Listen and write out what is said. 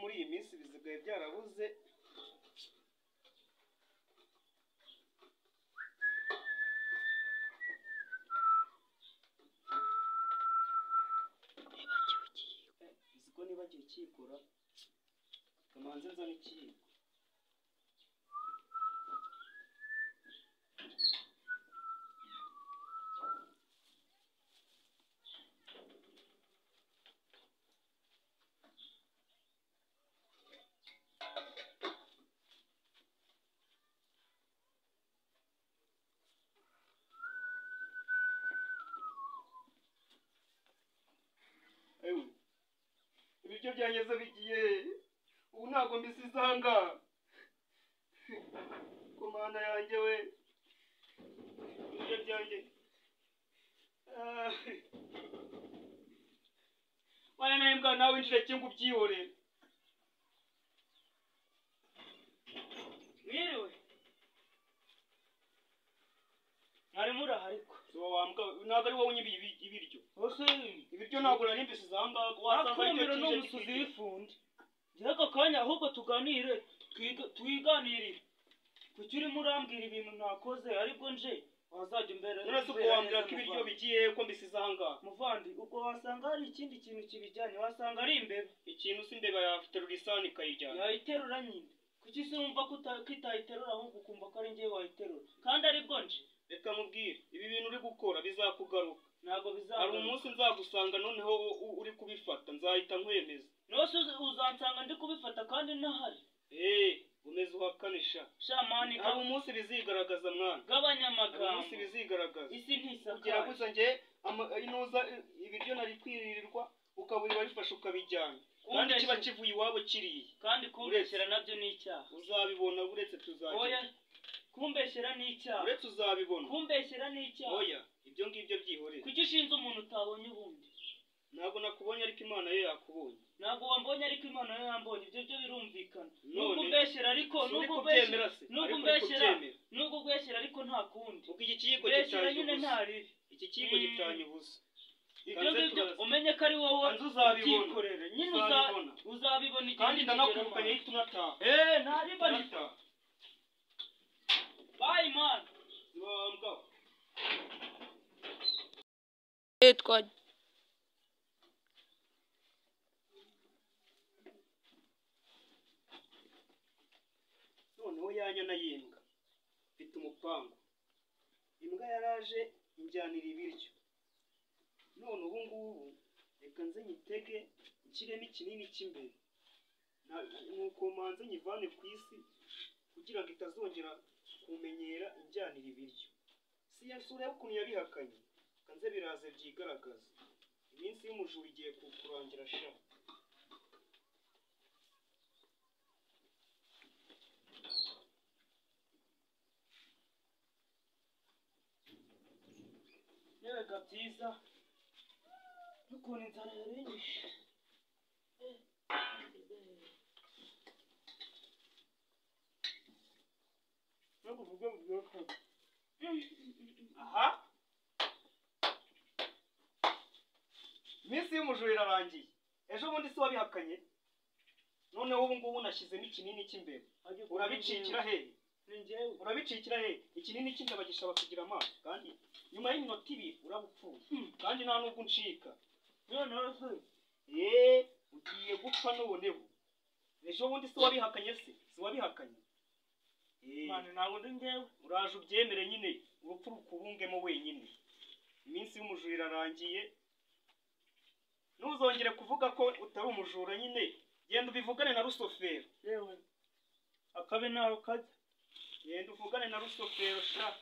muri iyi minsi bisigaye byarabuze. Ko nibagiwe ikikora kamanze nzana ikiyiko. Ewe, ibiryo byangeze bigiye, ubu ntabwo mbisizanga ku mana yanjye we, ibiryo byanjye. Wana nawe mbwa nawe injira cyangwa ubyihorere. Mwiriwe. Mwari muraho ariko. Ntabwo ari wowe unyibiye ibiryo. Ibiryo ntabwo nari mbisize aha ngaha, wasanga aricyo kije n'umusuzi w'ifundi. Njyewe aka kanya ahubwo tuganire, twiganirire. Kuki urimo urambwira ibintu ntakoze aribwo nje wazajya imbere. None se ubwo wambwira ko ibiryo bigiye ko mbisize aha ngaha? Muvandi, ubwo wasanga hari ikindi kintu kibijyanye, wasanga ari imbeba. Ikintu si imbeba yaterura isahani ikayijyana. Yayiterura nyine. Kuki se wumva ko itayiterura ahubwo ukumva ko ari njyewe wayiterura? Kandi aribwo nje. Reka mubwire, ibi bintu uri gukora bizakugaruka. Ntabwo bizakugaruka. Hari umunsi nzagusanga noneho uri kubifata, nzahita nkwemeza. Nose uzansanga ndi kubifata kandi ntahari. Umeze uhakanisha. Shamani, hari umunsi bizigaragaza mwana. Gabanya amagambo. Hari umunsi bizigaragaza. Isi ntisakaye. Kugira gusa nge inuza ibiryo nari kwiririrwa ukaburi wabifashe ukabijyana. Kandi kiba kivuye iwabo kiriye. Kandi kumbeshyera nabyo ni icyaha. Uzabibona uretse tuzagira. Oya. Kumbeshyera ni icyaha. Uretse uzabibona. Kumbeshyera ni icyaha. Oya, ibyo ngibyo byihorere. Kuki ushinze umuntu utabonye ubundi? Ntabwo nakubonye ariko Imana yo yakubonye. Ntabwo wambonye ariko Imana yo yambonye, ibyo byo birumvikana. Nubwo umbeshyera ariko nubwo umbeshyera ariko nta kundi. Ubwo iki kiyiko gitanye ubusa. Iki kiyiko gitanye ubusa. Ibyo ngibyo umenye ko ari wowe ubyikorere. Nyine uzabibona igihe. Kandi ndanakwirukanye ahita unataha. Ntariba. Bye man. Noneho yanyana y'imbwa mfite umupango. Imbwa yaraje injyanira ibiryo. None ubu ngubu reka nze nyitege nshyiremo ikinini cy'imbere. Nuko manze nyivane ku isi kugira ngo itazongera kumenyera injyanira ibiryo. Si yasura y'ukuntu yabihakanye. Kanze biraze byigaragaza. Iminsi y'umujura igiye kukurangira sha. Yewe byiza n'ukuntu inzara yarenyishe. Aha, iminsi y'umujura irarangiye. Ejo bundi si wabihakanye. Noneho ubu ngubu nashyizemo ikinini cy'imbeba. Urabicikira hehe? Urabicikira hehe? Ikinini cy'imbeba gishobora kugira amaso, kandi nyuma y'iminota ibiri uraba upfuye. Kandi nta nubwo uncika. Noneho se ugiye gupfa noneho. Ejo bundi si wabihakanye se? Si wabihakanye? Mane ntabwo ndi njyewe. Uraje ubyemere nyine, urupfu rukubungemo wenyine. Iminsi y'umujura irarangiye. Ntuzongere kuvuga ko utari umujura nyine. Genda ubivugane na Rusofero. Yewe, akabe naho kajya. Genda uvugane na Rusofero sha.